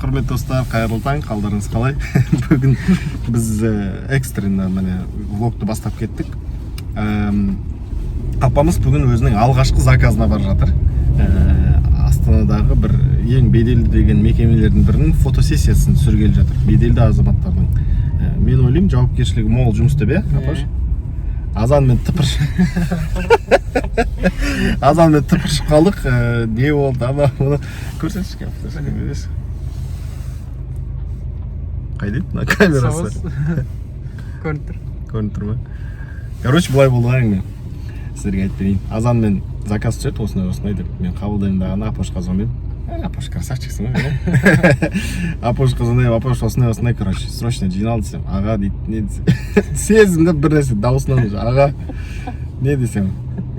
Құрметті достар, қайырлы таң! Қалдарыңыз қалай? Бүгін біз экстренно, міне, влогты бастап кеттік. Апамыз бүгін өзінің алғашқы заказына бара жатыр. Астанадағы бір ең беделді деген мекемелердің бірінің фотосессиясын түсіргелі жатыр, беделді азаматтардың. Мен ойлаймын, жауапкершілігі мол жұмыс деп, иә, апаш? Азанмен тыпыршып қалдық. Не болды, ана мына көрсетші, кел. Қайда еді мына камерасы? Көрініп тұр. Көрініп тұр ма? Короче, былай болды ғой әңгіме, сіздерге айтып берейін. Азанмен заказ түседі, осындай осындай деп. Мен қабылдаймын дағы, апошқа звондаймын. Апош, красавчиксің ғой, иә? Апошқа звондаймын: «Апош, осындай осындай, короче, срочно жинал», — десем, «Аға», — дейді. Не десем, сездім да бір нәрсе дауысынан уже. «Аға, не?» — десем,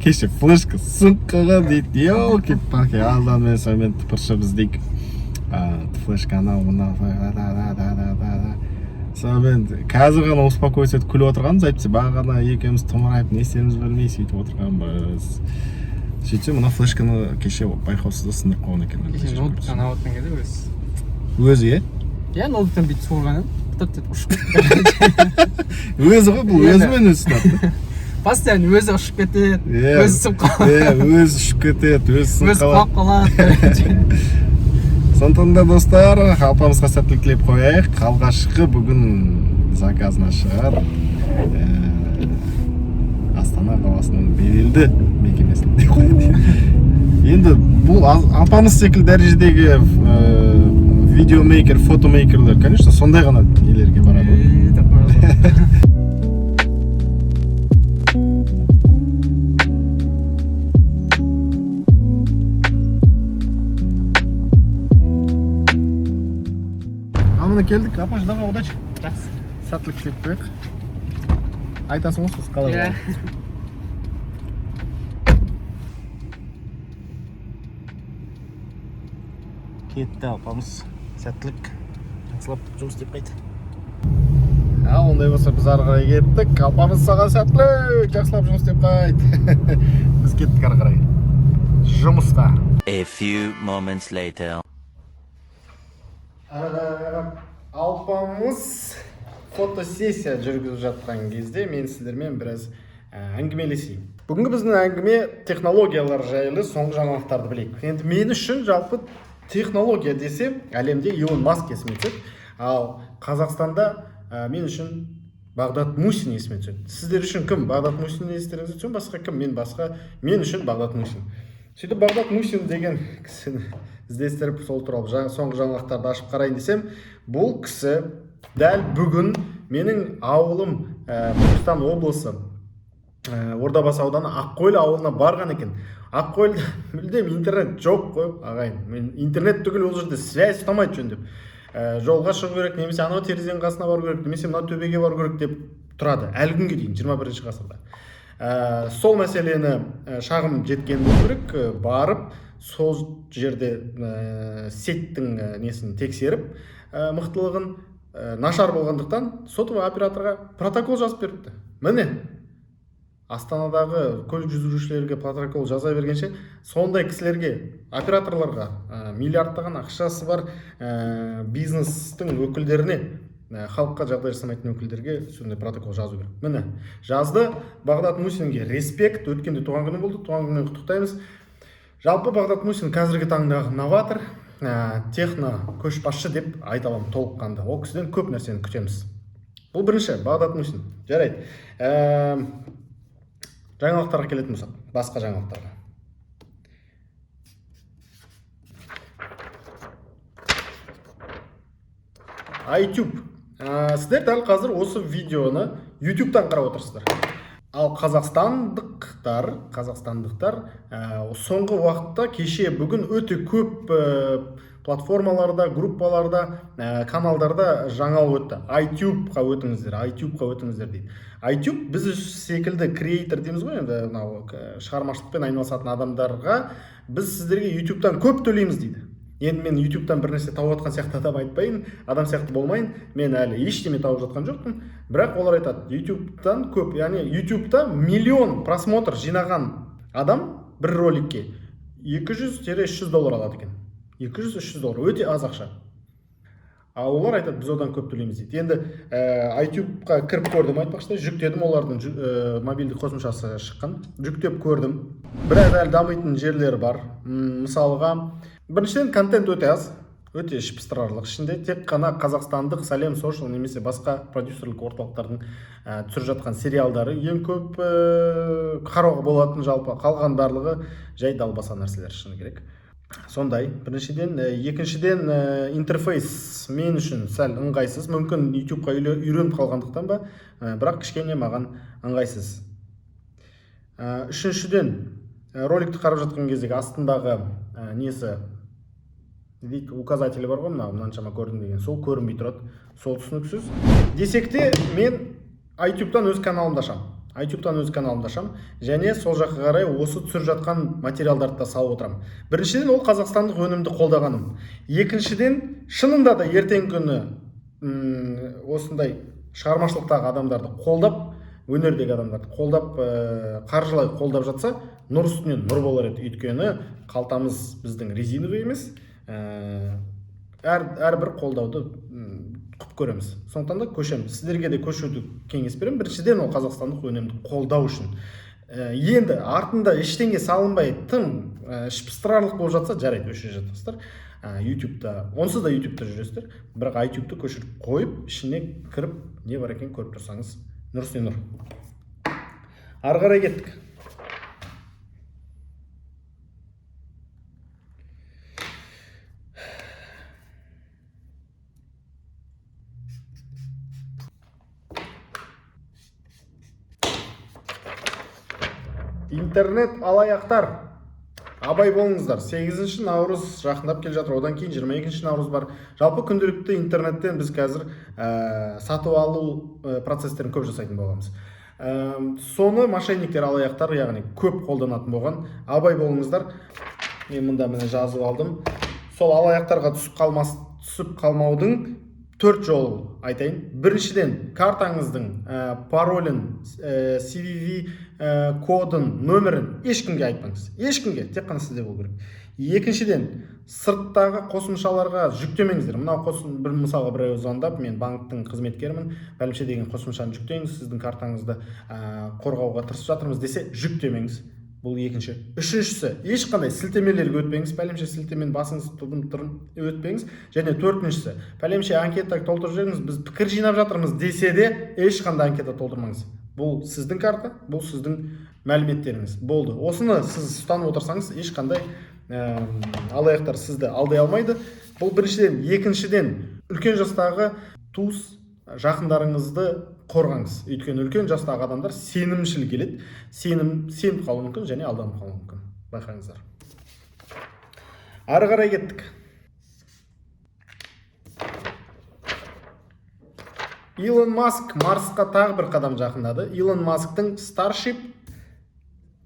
«Кеше флешка сынып қалған», — дейді. Елки палки, азанмен сонымен тыпыршып іздейік флешка, анау мынау да да да да да да. Сонымен қазір ғана успокоиться етіп күліп отырғанбыз, әйтпесе бағана екеуміз тымырайып, не істерімізді білмей, сөйтіп отырғанбыз. Сөйтсем, мына флешканы кеше байқаусызда сындырып қойған екен. Кеше ноутбуктан алып жатқан кезде өзі. Өзі, иә? Иә, ноутбуктан бүйтіп суырған едім, тып етіп ұшып кетті. Өзі ғой бұл. Өзімен өзі сынады. Постоянно өзі ұшып кетеді. Өзі сынып қалады. Иә, өзі ұшып кетеді, өзі сынып Өзі қалады. құлап қалады, короче. Сондықтан да, достар, апамызға сәттілік тілеп қояйық. Алғашқы бүгін заказына шығар Астана қаласының беделді мекемесінде деп қояйын. Енді бұл апамыз секілді дәрежедегі видеомейкер, фотомейкерлер, конечно, сондай ғана нелерге барады ғой. Ей, деп қояды. Ал, міне, келдік. Апаш, давай, удачи! Жақсы. Сәттілік тілеп қояйық. Айтасың ғой сосын, қалай Иә. болғанын. Кетті апамыз. Сәттілік, жақсылап жұмыс істеп қайт. Ал ондай болса, біз ары қарай кеттік. Апамыз, саған сәттілік, жақсылап жұмыс істеп қайт. Біз кеттік ары қарай жұмысқа. A few moments later. Алпамыс фотосессия жүргізіп жатқан кезде мен сіздермен біраз әңгімелесейін. Бүгінгі біздің әңгіме технологиялар жайлы, соңғы жаңалықтарды білейік. Енді мен үшін жалпы технология десе, әлемде Илон Маск есіме түседі, ал Қазақстанда мен үшін Бағдат Мусин есіме түседі. Сіздер үшін кім? Бағдат Мусин естеріңізге түссе, басқа кім? Мен басқа, мен үшін Бағдат Мусин. Сөйтіп, Бағдат Мусин деген кісіні іздестіріп, сол туралы соңғы жаңалықтарды ашып қарайын десем, бұл кісі дәл бүгін менің ауылым, Түркістан облысы, Ордабасы ауданы, Аққойлы ауылына барған екен. Аққойлыда мүлдем интернет жоқ қой, ағайын. Мен интернет түгіл, ол жерде связь ұстамайды жөндеп. Жолға шығу керек немесе анау терезенің қасына бару керек, немесе мынау төбеге бару керек деп тұрады әлі күнге дейін, 21 ғасырда. Сол мәселені шағым жеткен болу керек, барып сол жерде сеттің несін тексеріп, мықтылығын, нашар болғандықтан сотовый операторға протокол жазып беріпті. Міне, Астанадағы көлік жүргізушілерге протокол жаза бергенше, сондай кісілерге, операторларға, миллиардтаған ақшасы бар бизнестің өкілдеріне, халыққа жағдай жасамайтын өкілдерге сондай протокол жазу керек. Міне, жазды. Бағдат Мусинге респект! Өткенде туған күні болды, туған күнімен құттықтаймыз. Жалпы, Бағдат Мусин қазіргі таңдағы новатор, техно көшбасшы деп айта аламын толыққанды. Ол кісіден көп нәрсені күтеміз. Бұл бірінші Бағдат Мусин. Жарайды, жаңалықтарға келетін болсақ, басқа жаңалықтарға. iTube. Сіздер дәл қазір осы видеоны YouTube'тан қарап отырсыздар. Ал қазақстандықтар соңғы уақытта, кеше, бүгін өте көп платформаларда, группаларда, каналдарда жаңалық өтті. iTube'қа өтіңіздер, iTube'қа өтіңіздер дейді. iTube біз секілді креатор дейміз ғой енді, мынау шығармашылықпен айналысатын адамдарға, біз сіздерге YouTube'тан көп төлейміз дейді. Енді мен YouTube'тан бір нәрсе тауып жатқан сияқты адам айтпайын, адам сияқты болмайын, мен әлі ештеме тауып жатқан жоқпын. Бірақ олар айтады, YouTube'тан көп, яғни YouTube'та миллион просмотр жинаған адам бір роликке 200-300 доллар алады екен. 200-300 доллар өте аз ақша. Ал олар айтады, біз одан көп төлейміз дейді. Енді iTube'қа кіріп көрдім, айтпақшы, жүктедім олардың мобильді қосымшасы шыққан, жүктеп көрдім. Біраз әлі дамитын жерлері бар. Мысалға, біріншіден, контент өте аз, өте іш пыстырарлық. Ішінде тек қана қазақстандық Сәлем Social немесе басқа продюсерлік орталықтардың түсіріп жатқан сериалдары ең көп қарауға болатын. Жалпы қалған барлығы жай далбаса нәрселер, шыны керек. Сондай біріншіден. Екіншіден, интерфейс мен үшін сәл ыңғайсыз. Мүмкін, YouTubeқа үйреніп қалғандықтан ба, бірақ кішкене маған ыңғайсыз. Үшіншіден, роликті қарап жатқан кездегі астындағы несі, не дейді, указателі бар ғой, мынау мынаншама көрдім деген, сол көрінбей тұрады, сол түсініксіз. Десек те, мен iTube'тан өз каналымды ашамын, iTube'тан өз каналымды ашамын және сол жаққа қарай осы түсіріп жатқан материалдарды да салып отырамын. Біріншіден, ол қазақстандық өнімді қолдағаным. Екіншіден, шынында да ертеңгі күні осындай шығармашылықтағы адамдарды қолдап, өнердегі адамдарды қолдап, қаржылай қолдап жатса, нұр үстіне нұр болар еді. Өйткені қалтамыз біздің резиновый емес, әрбір қолдауды құп көреміз. Сондықтан да көшемін, сіздерге де көшуді кеңес беремін. Біріншіден, ол қазақстандық өнімді қолдау үшін. Енді артында ештеңе салынбай, тым іш пыстырарлық болып жатса, жарайды, өшіре жатасыздар. YouTube'та онсыз да YouTube'та жүресіздер, бірақ iTube'ты көшіріп қойып, ішіне кіріп не бар екенін көріп тұрсаңыз, нұр үстіне нұр. Ары қарай кеттік. Интернет алаяқтар, абай болыңыздар. 8 наурыз жақындап келе жатыр, одан кейін 22 наурыз бар. Жалпы күнделікті интернеттен біз қазір сатып алу процестерін көп жасайтын боламыз. Соны мошенниктер, алаяқтар, яғни көп қолданатын болған. Абай болыңыздар. Мен мында, міне, жазып алдым. Сол алаяқтарға түсіп қалмаудың төрт жолын айтайын. Біріншіден, картаңыздың паролін, CVV кодын, нөмірін ешкімге айтпаңыз, ешкімге, тек қана сізде болу керек. Екіншіден, сырттағы қосымшаларға жүктемеңіздер. Мынау бір мысалға, біреу звондап, мен банктің қызметкерімін, бәлемше деген қосымшаны жүктеңіз, сіздің картаңызды қорғауға тырысып жатырмыз десе, жүктемеңіз. Бұл екінші. Үшіншісі, ешқандай сілтемелерге өтпеңіз, пәленше сілтемені басыңыз, тыдым тырым өтпеңіз. Және төртіншісі, пәленше анкета толтырып жіберіңіз, біз пікір жинап жатырмыз десе де, ешқандай анкета толтырмаңыз. Бұл сіздің карта, бұл сіздің мәліметтеріңіз болды. Осыны сіз ұстанып отырсаңыз, ешқандай алаяқтар сізді алдай алмайды. Бұл біріншіден. Екіншіден, үлкен жастағы туыс жақындарыңызды қорғаңыз. Өйткені үлкен жастағы адамдар сенімшіл келеді, сеніп қалуы мүмкін және алданып қалуы мүмкін, байқаңыздар. Ары қарай кеттік. Илон Маск Марсқа тағы бір қадам жақындады. Илон Масктың Starship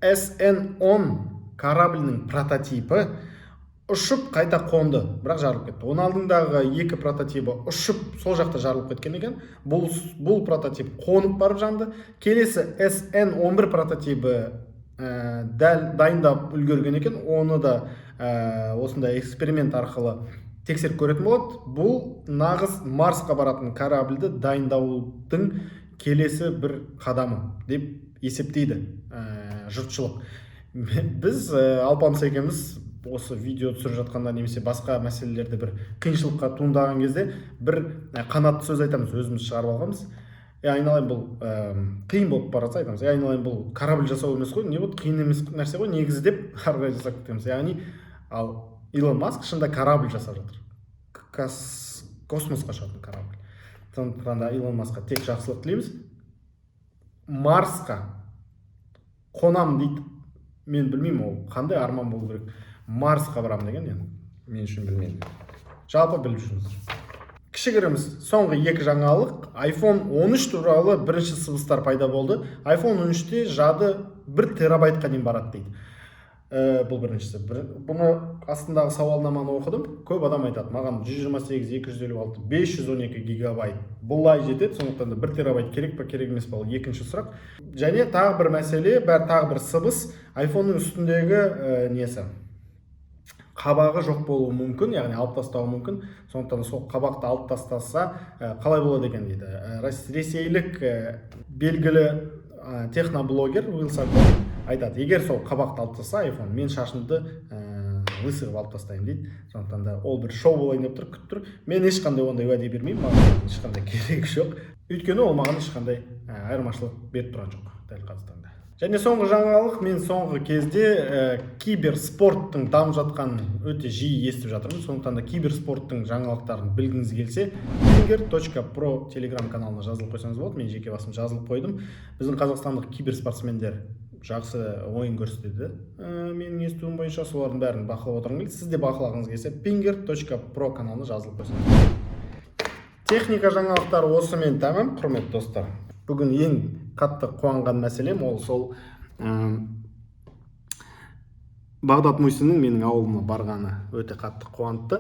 SN10 кораблінің прототипі ұшып қайта қонды, бірақ жарылып кетті. Оның алдындағы екі прототипі ұшып сол жақта жарылып кеткен екен. Бұл прототип қонып барып жанды. Келесі SN11 прототипі дәл дайындап үлгерген екен. Оны да осындай эксперимент арқылы тексеріп көретін болады. Бұл нағыз Марсқа баратын корабльді дайындаудың келесі бір қадамы деп есептейді жұртшылық. Біз Алпамыс екеуміз осы видео түсіріп жатқанда немесе басқа мәселелерде бір қиыншылыққа туындаған кезде бір қанатты сөз айтамыз, өзіміз шығарып алғанбыз: е, айналайын, бұл қиын болып бара жатса, айтамыз: е, айналайын, бұл корабль жасау емес қой, не болды, қиын емес нәрсе ғой негізі деп ары қарай жасап кетеміз. Яғни, ал Илон Маск шынында корабль жасап жатыр, космосқа ұшатын корабль. Сондықтан да Илон Маскқа тек жақсылық тілейміз. Марсқа қонамын дейді. Мен білмеймін, ол қандай арман болу керек, Марсқа барамын деген. Енді мен үшін, білмеймін, жалпы біліп жүріңіздер. Кішігірім соңғы екі жаңалық. iPhone 13 туралы бірінші сыбыстар пайда болды. iPhone 13-те жады 1 терабайтқа дейін барады дейді. Бұл біріншісі. Бұны астындағы сауалнаманы оқыдым. Көп адам айтады, маған 128, 256, 512 гигабайт бұлай жетеді. Сондықтан да 1 терабайт керек па, керек емес па, ол екінші сұрақ. Және тағы бір мәселе, бәр тағы бір сыбыс: iPhone'ның үстіндегі несі, Қабағы жоқ болуы мүмкін, яғни алып тастауы мүмкін. Сондықтан сол қабақты алып тастаса, қалай болады екен дейді. Ресейлік белгілі техноблогер Wylsacom айтады: егер сол қабақты алып тастаса iPhone, мен шашымды лысый қылып алып тастаймын дейді. Сондықтан да ол бір шоу болайын деп тұр, күтіп тұр. Мен ешқандай ондай уәде бермеймін, маған ешқандай керегі жоқ, өйткені ол маған ешқандай айырмашылық беріп тұрған жоқ дәл қазіргі таңда. Және соңғы жаңалық: мен соңғы кезде киберспорттың дамып жатқанын өте жиі естіп жатырмын. Сондықтан да киберспорттың жаңалықтарын білгіңіз келсе, pinger.pro телеграм каналына жазылып қойсаңыз болады. Мен жеке басым жазылып қойдым. Біздің қазақстандық киберспортсмендер жақсы ойын көрсетеді, менің естуім бойынша. Солардың бәрін бақылап отырғым келеді. Сіз де бақылағыңыз келсе, pinger.pro каналына жазылып қойсаңыз болады. Техника жаңалықтары осымен тәмам, құрметті достар. Бүгін ең қатты қуанған мәселем ол сол Бағдат Мусиннің менің ауылыма барғаны өте қатты қуантты.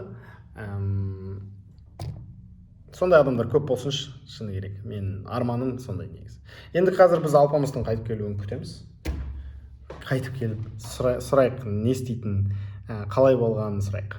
Сондай адамдар көп болсыншы, шыны керек, мен арманым сондай негізі. Енді қазір біз Алпамыстың қайтып келуін күтеміз. Қайтып келіп сұрайық, не істейтінін, қалай болғанын сұрайық.